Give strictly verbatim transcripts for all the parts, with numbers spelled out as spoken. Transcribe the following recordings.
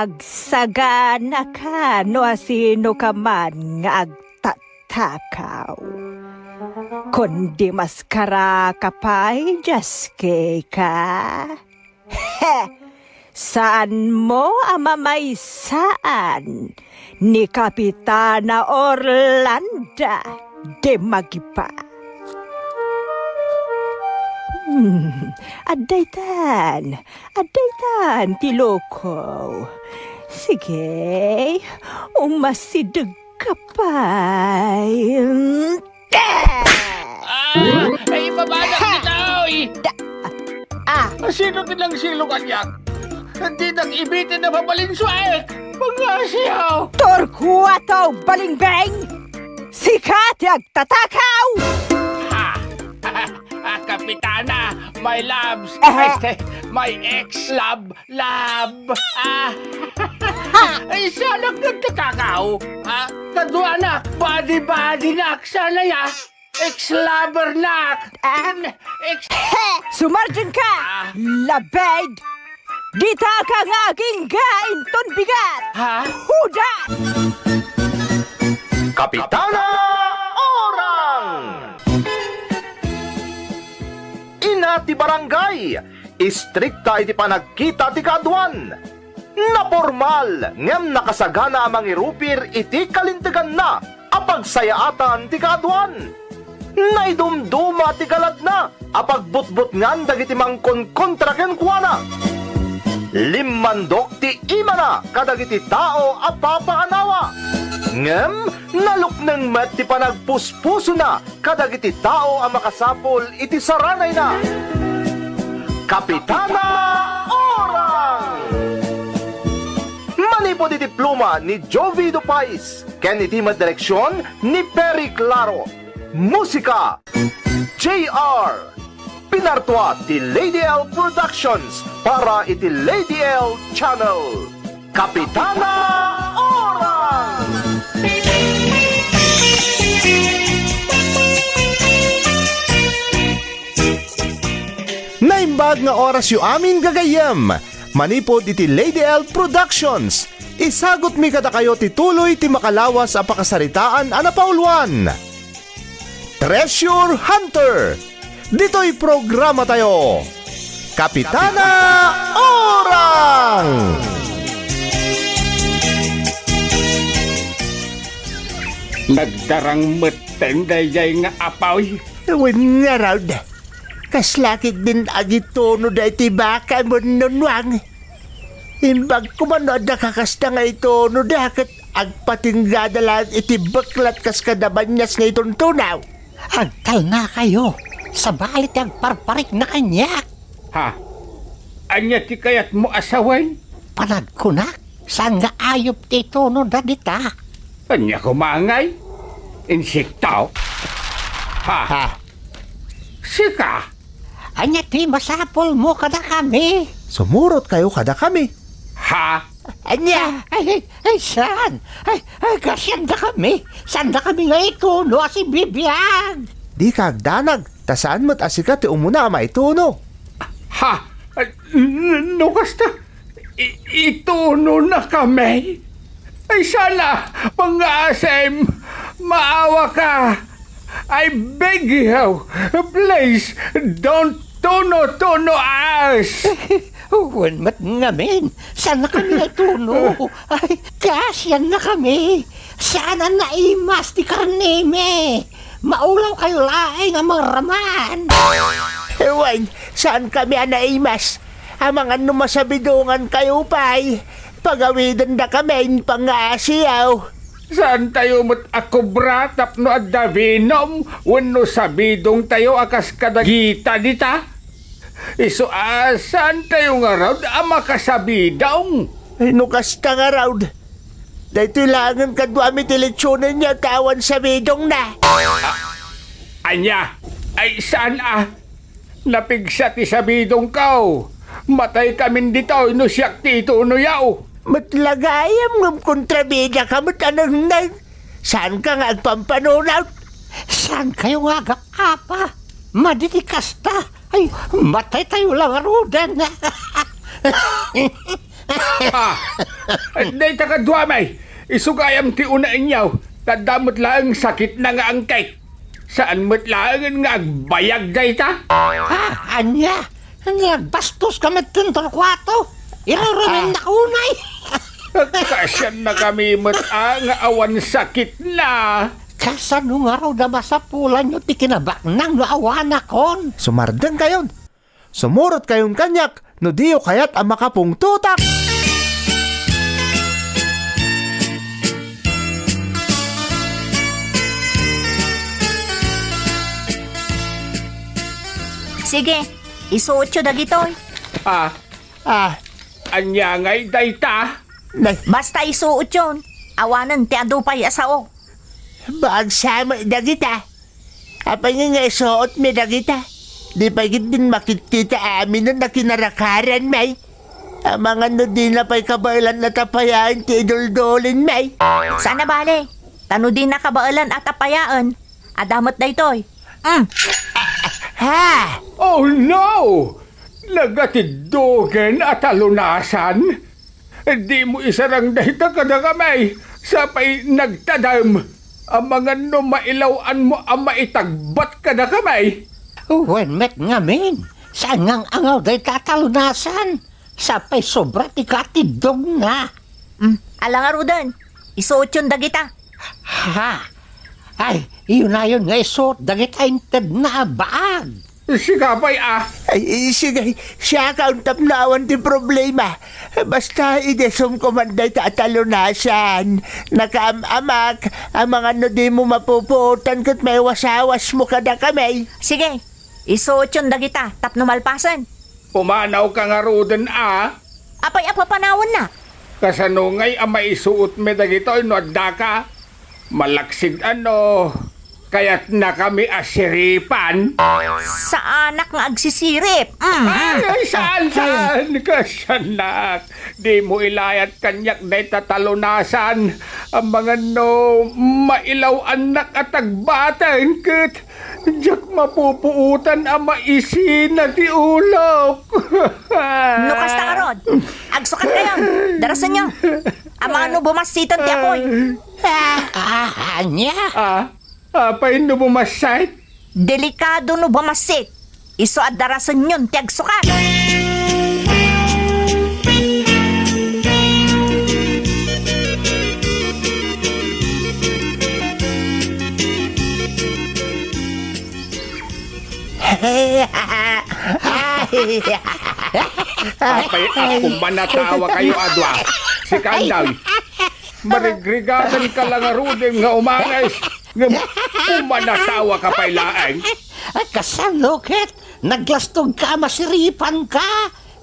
Agsagana ka no asino ka man nga agtatakaw. Kundi maskara ka pay, Jaske ka? He! Saanmo a mamaysaan ni Kapitana Orlanda de Magipa. Hmm, addaytan, addaytan ti loko. Sige, umasideg ka pay. Ah! Ay, ibabanak Ha! ditoy! Da-, ah. Sino ti nangsilo kaniak? Dinak ibiti na mabalinsuaek! Mga siyaw! Turkuato, balingbeng! Sika ti agtatakaw! Ha! Ah, Kapitana, my loves, Aha. este, my ex-love, love, ah, Ha! ay, siya nagtatakaw, ah, kaduana, body-body na, sana ya, ex-lover na, Ah. ex- He! Sumardian ka! Ah. Labed! Dita ka nga agingga inton bigat! Ha? Huda! Kapitana Orang! Ina ti barangay, istrikta iti panagkita ti kaaduan. Napormal ngem nakasagana a mangirupir iti kalinteganna a pagsayaatan ti kaaduan. Naidumduma ti galadna a pagbutbutngan dagiti mangkonkontra kenkuana. Limmandok ti imana kadagiti tao a papaanawa. Ngem nalukneng met ti panagpuspusona kadagiti tao a makasapul iti saranayna. Kapitana Orang! Manipud iti pluma ni Jovi Dupais ken iti met direksion ni Perry Claro. Musika, J R. Pinartua ti Lady L Productions para iti Lady L Channel. Kapitana Orang! Naimbag nga orasyo amin, gagayyem! Manipud iti Lady L Productions, isagutmi kadakayo ti tuloy ti makalawas a pakasaritaan a napauluan. Treasure Hunter. Ditoy programa tayo, Kapitana Orang! Nagdarang metten daydiay nga apuy. Wen ngarud, kasla ketdin agitunoda iti baka, Mon Nunnuang. Imbag koma no adda kakasta nga itunoda ket agpatinggada laeng iti beklat kas kada banias nga ituntunaw. Agtalnakayo, sabali ti agparparikna kaniak. Ha? Ania ti kayatmo a sawen? Panagkunak, saan nga ayup ti itunoda dita? Ania koma ngay? Insekto? Ha? Ha? Sika? Ania ti masapulmo kadakami? Sumurotkayo kadakami. Ha? Ania? Ay, ay, ay, saan? Ay, ay, kasiandakami. Saandakami nga ituno a sibibiag. Dika agdanag, ta saan met a sika ti umuna a maituno. Ha? N-, no kasta, i-, itunonakami? Ay, sana, pangngaasim, maawaka. I beg you, please, don't tuno-tuno us. Wen met ngamin, saannakami nga ituno. Ay, kasiannakami. Saan a naimas ti karnemi. Maulawkayo laeng a mangraman. Wen, saankami a naimas. Amangan no masabidongankayo pay, pagawidendakami, pangngaasim. Saantayo met a kobra tapno adda binom wenno sabidongtayo a kas kadagita dita? Isu a saantayo ngarud a makasabidong. No kasta ngarud, daytoy laengen kaduami ti letsonen ya ta awan sabidongna. Ania? Ay, saan a? Napigsa ti sabidongko. Mataykamin ditoy no siak ti itunoyo. Met la gayam ngem kontrabidaka met a nengneng. Saanka nga agpampanunot? Saankayo nga agap-apa? Madi ti kasta. Ay, mataytayo la ngaruden. Ah, dayta kaduami, isu gayam ti unaenyo, ta adda met laeng sakitna nga angkek. Saan met laengen nga agbayag dayta? Ah, ania? Nagbastoska met ken Torcuato? Irurumennak unay. Kaasiannakami met a nga awan sakitna. Kasano ngarud a masapulanyo ti kinabaknang no awanakon? Sumardengkayon. Sumurotkayon kaniak no diyo kayat a makapungtotak. Sige, isuotyo dagitoy. Ah, ah, ania ngay dayta? Nay. Basta isuotyon, awanen ti adu pay a sao. Baag sa met dagita. Apay nga nga isuotmi dagita? Di pay ketdin makitkita aminen a kinarakaranmi. Amangan no dina pay kabaelan a tapayaen ti iduldulinmi. Saan a bale, ta no dina kabaelan a tapayaen, adda met daytoy. Mm. Ha? Oh no! Nagatiddogen a talunasan? Dimo isarang dayta kadakami, sapay nagtadem. Amangan no mailaw-anmo a maitagbat kadakami. Wen met ngamin, saan nga ang-angaw dayta a talunasan? Sapay sobra ti katiddogna. Mm, ala ngaruden, isuotyon dagita. Ha? Ay, iyonayon nga isuot dagita intedna a baag. Sika pay a. Ay, sige, siak unta no awan ti problema. Basta idesum koman dayta a talunasan. Nakaam-amak, amangan no dimo mapupuotan ket maiwas-awasmo kadakami. Sige, isuotyon dagita tapno malpasen. Pumanawka ngaruden a. Apay a papanawennak? Kasano ngay a maisuotmi dagitoy no addaka? Malaksid a no kayatnakami a siripan? Saanak nga agsisirip. Mhm. Ay, saan, saan? Kasiannak. Dimo ilayat kaniak dayta talunasan. Amangan no mailaw-annak a tagbaten ket diak mapupuotan a maisina ti ulok. No kasta ngarud, agsukatkayon. Darasenyo. Amangan no bumassitan ti apuy. Ah, ah, ania? Ah, apay no bumassit? Delikado no bumassit. Isu a darasenyon ti agsukat. Apay a kumanatawa kayo a dua. Sika, Andoy. Marigrigatanka la ngaruden nga umangis. Ngem kumanatawaka pay laeng. Ay, kasano ket? Naglastogka a masiripanka.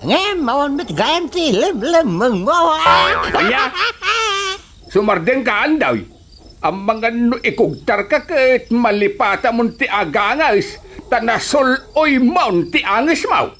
Ngem awan met gayam ti lemlemmengmo, a? Ania? Sumardengka, Andoy. Amangan no ikugtarka ket malipatamon ti agangis, ta nasul-oymon ti angismo.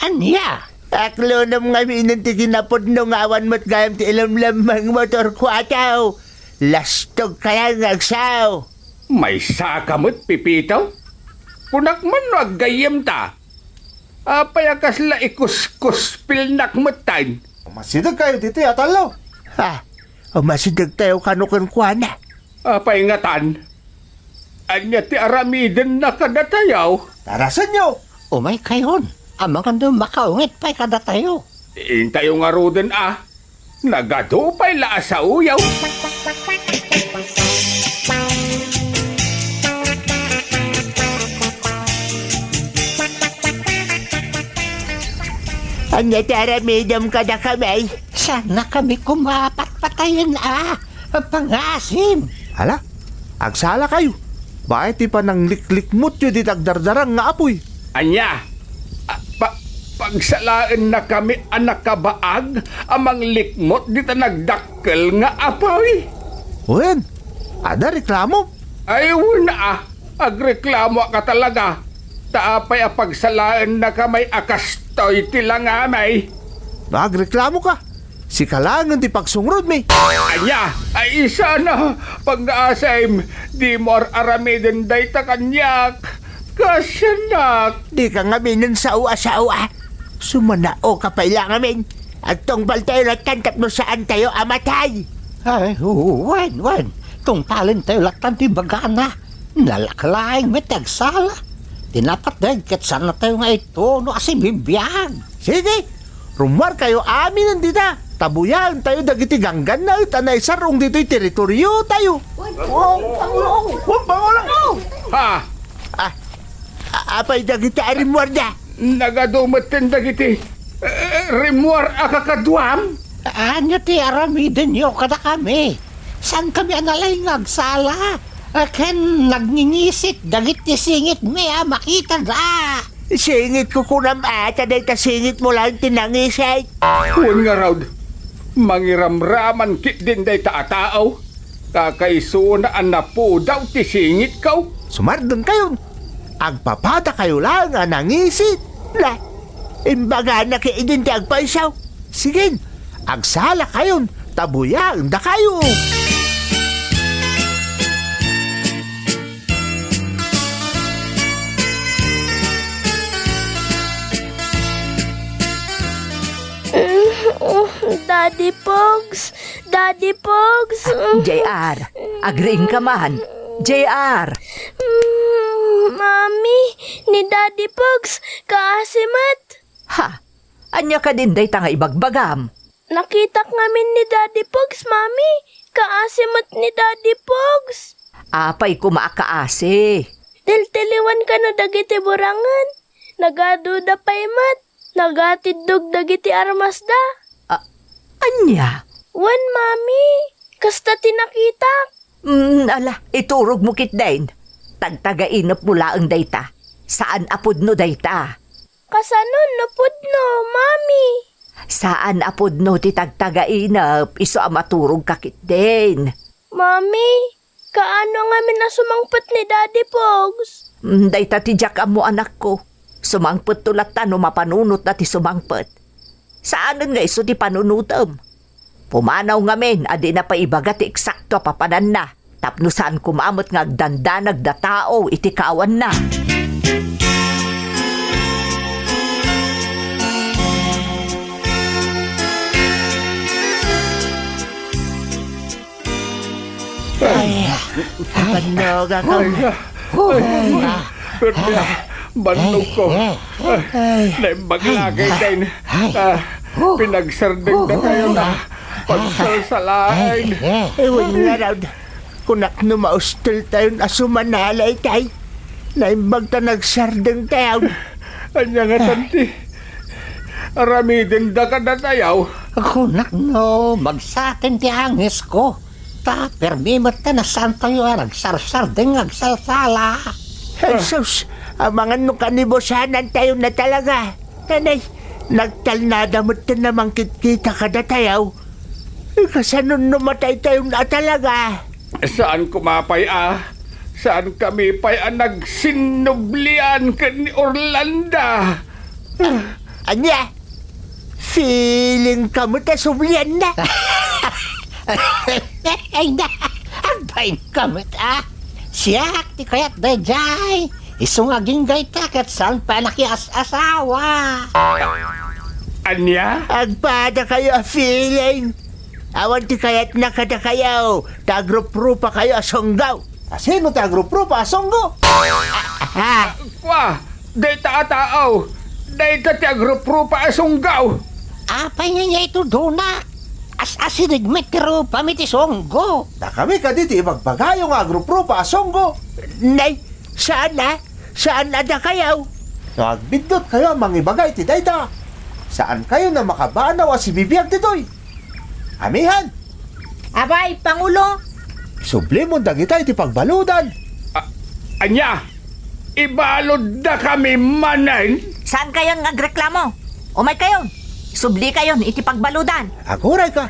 Ania? Aklonem ngaminen ti kinapudno nga awan met gayam ti ilemlemmengmo, Torcuato. Lastogka la nga agsao. Maysaka met, Pepito? Kunak man no aggayyemta. Apay a kasla ikuskuspilnak metten? Umasidegkayo ditoy a tallo. Ha? Umasidegtayo kano kenkuana. Apay ngatan? Ania ti aramidenna kadatayo? Darasenyo! Umaykayon, amangan no makaunget pay kadatayo. Intayo ngaruden a. Nagadu pay la a saoyo. Ania ti aramidem kadakami? Saannakami koma a patpatayen a pangasim. Ala, agsalakayo. Baet ti panangliklikmotyo dita agdardarang nga apuy. Ania? A, pa-, pagsalaennakami a nakabaag a manglikmot dita nagdakkel nga apuy? Wen, adda reklamo? Ay, wen a, agreklamoak a talaga. Ta apay a pagsalaennakamay a kastoy ti langami? No agreklamoka, sika laengen ti pagsungrudmi. Ania? Ay, isana, pangngaasim, dimo ar-aramiden dayta kaniak. Kasiannak. Dika ngaminen sao a sao a. Sumanaoka pay la ngamin. Agtungpaltayo lattan tapno saantayo a matay. Ay, wen, wen. Tungpalentayo lattan ti bagana. Nalaka laeng met ti agsala. Ti napateg ket saannatayo nga ituno a sibibiag. Sige, rummuarkayo aminen dita. Ta buyaentayo dagiti ganggannaet a naisar-ong ditoy teritoriotayo. Wen, Pangulo! Wen, Pangulo! Ha? Ah, a-, apay dagiti a rimmuarda? Nagadu metten dagiti, eh, rimmuar a kakaduam? Ania ti aramidenyo kadakami? Saankami a nalaing nga agsala, eh, ken nagngingisit dagiti singitmi a makitada. Singitko kunam a, ta dayta singitmo laeng ti nangisit. Wen ngarud, mangiramraman ketdin dayta a tao. Kakaisuna a napudaw ti singitko. Sumardengkayon. Agpapadakayo laeng a nangisit. La, imbagana ketdin ti agpayso. Sige, agsalakayon, ta buyaendakayo. Daddy Pogs, Daddy Pogs. J R, agriingka man. J R. Mm, Mami, ni Daddy Pogs, kaasi met. Ha? Ania kadin dayta nga ibagbagam? Nakitak ngamin ni Daddy Pogs, Mami. Kaasi met ni Daddy Pogs. Apay koma a kaasi? Tiltiliwan kano dagiti burangen. Nagaduda pay met. Nagatiddog dagiti armasda. A-, ania? Wen, Mami. Kasta ti nakitak. Mm, ala, iturogmo ketdin. Tagtagainepmo laeng dayta. Saan a pudno dayta. Kasano no pudno, Mami? Saan a pudno ti tagtagainep, isu a maturogka ketdin. Mami, kaano ngamin a sumangpet ni Daddy Pogs? Mm, dayta ti diak ammo, anakko. Sumangpetto latta no mapanunotna ti sumangpet. Saanen nga isu ti panunotem. Pumanaw ngamin a dina pay ibaga ti eksakto a papananna tapno saan koma met nga agdandanag datao iti kaawanna. Ay, ay, bannogak. Ay, ay, ay, bannogko. Ay, ay, naimbag la ketdin. Ay, ah, pinagsardengdakayo na. Pagsalsalaen. Ay, wen ngarud. Kunak no mausteltayon a sumanala itay. Naimbag ta nagsardengtayon. Ania ngatan ti aramidenda kadatayo? Kunak no magsaten ti angesko. Ta permi met ta nasaantayo a nagsarsardeng nga agsalsala. Jesus, amangan no kanibusanantayo na talaga. Nanay, nagtalnada met ta mangkitkita kadatayo. Kasano no mataytayon a talaga? Saan koma pay a, saan kami pay a nagsinnublian ken ni Orlando. Ania? Feeling ka met a sublianna. Ay na, agbain ka met a. Siak ti kayat daydiay. Isu nga agingga ita ket saan pay a nakias-asawa. Ania? Agpadakayo a feeling. Awan ti kayatna kadakayo, ta agruprupa kayo a sunggo. A sino ti agruprupa a sunggo? Ah, kua, dayta a tao, dayta ti agruprupa a sunggo. Apay nga nia ito, Dona? As-asideg met ti rupami ti sunggo. Dakami kadi ti ibagbagayo nga agruprupa a sunggo. Nay, saan a? Saan a dakayo? No agbiddutkayo a mangibaga iti dayta, saankayon a makabanaw a sibibiag ditoy. Amihan! Apay, Pangulo? Sublimon dagita iti pagbaludan. A-, ania? Ibaluddakami manen? Saankayon nga agreklamo. Umaykayon. Sublikayon iti pagbaludan. Agurayka.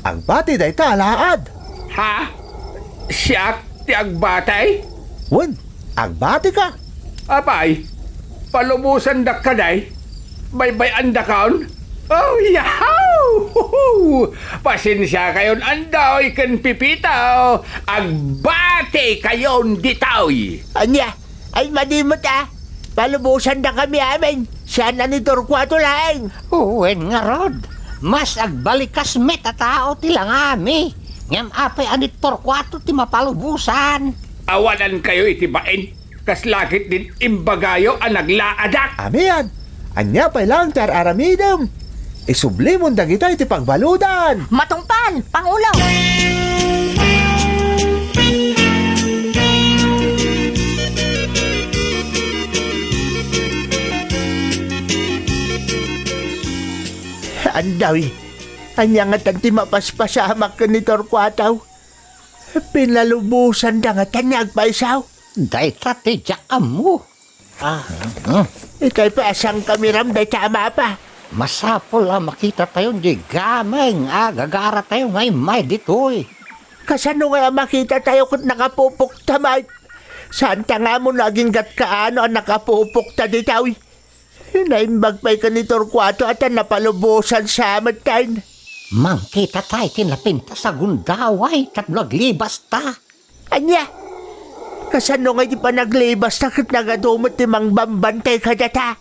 Agbati dayta a laad. Ha? Siak ti agbati? Wen, agbatika. Apay, palubosandak kadi? Baybay-andakon? Oh, yahoo! Pasensiakayon, Andoy ken Pipito. Agbatikayon ditoy. Ania? Ay, madi met a. Palubosandakami amin. Saan a ni Torcuato laeng. Wen ngarud. Mas agbalikas met a tao ti langami. Ngem apay a ni Torcuato ti mapalubosan? Awanan kayo iti bain. Kasla ket din imbagayo a naglaadak. Amian, ania pay laeng ti ar-aramidem? Isublimon dagitoy ti pagbaludan. Matungpal, Pangulo! Andawi, ania ngatan ti mapaspasamak ken ni Torcuato? Pinalubosanda ngatan nga agpayso? Dayta ti diak ammo. Ah, hmm. Itay pay a sangkamiram dayta a mapa. Masapul a makitatayon diay gameng a gagaratayo nga immay ditoy. Kasano ngay a makitatayo ket nakapupokta met? Saanta nga ammo no agingga't kaano a nakapupokta ditoy. Naimbag pay ken ni Torcuato a ta napalubosan sa metten. Mangkitata iti napintas a gundaway tapno aglibasta. Ania? Kasano ngay ti panaglibasta ket nagadu met ti mangbambantay kadata?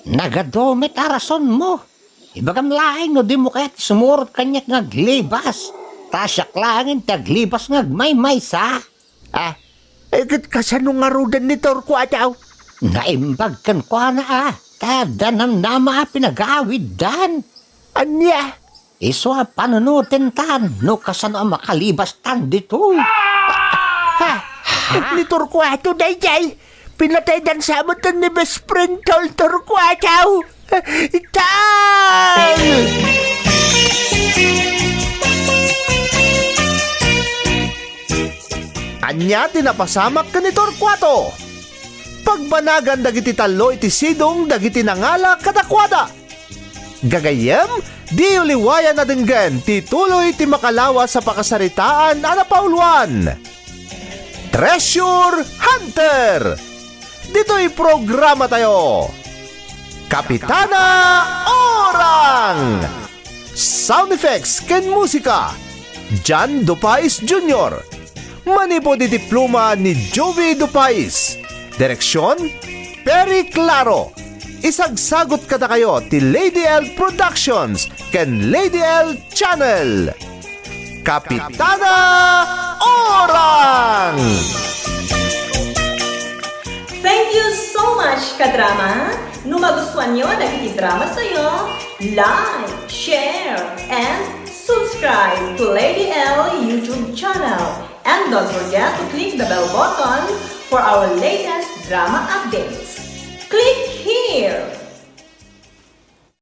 Nagadu met a rasonmo. Ibagam laeng no dimo kayat sumurot kaniak nga aglibas. Ta siak laengen ti aglibas nga agmaymaysa. Ah, eh, ket kasano ngaruden ni Torcuato? Naimbag kenkuana a, ta adda namnama a pinagawiddan. Ania? Isu a panunotentan no kasano a makalibastan ditoy. Ha? Ni Torcuato daydiay? Pinataydan sa metten ni best friend Tol Torcuato. Itan! Ania ti napasamak ken ni Torcuato? Pagbanagan dagiti tallo iti sidong dagiti nangala kadakuada. Gagayyem, diyo liwayan a denggen ti tuloy ti makalawas a pakasaritaan a napauluan. Treasure Hunter! Ditoy programa tayo, Kapitana Orang! Sound effects ken musika, John Dupais Junior. Manipud iti pluma ni Jovi Dupais. Direksyon, Perry Claro. Isagsagot kadakayo ti Lady L Productions ken Lady L Channel. Kapitana Orang! Thank you so much, kadrama! No magustuanyo dagiti drama tayo, like, share, and subscribe to Lady L YouTube channel. And don't forget to click the bell button for our latest drama updates.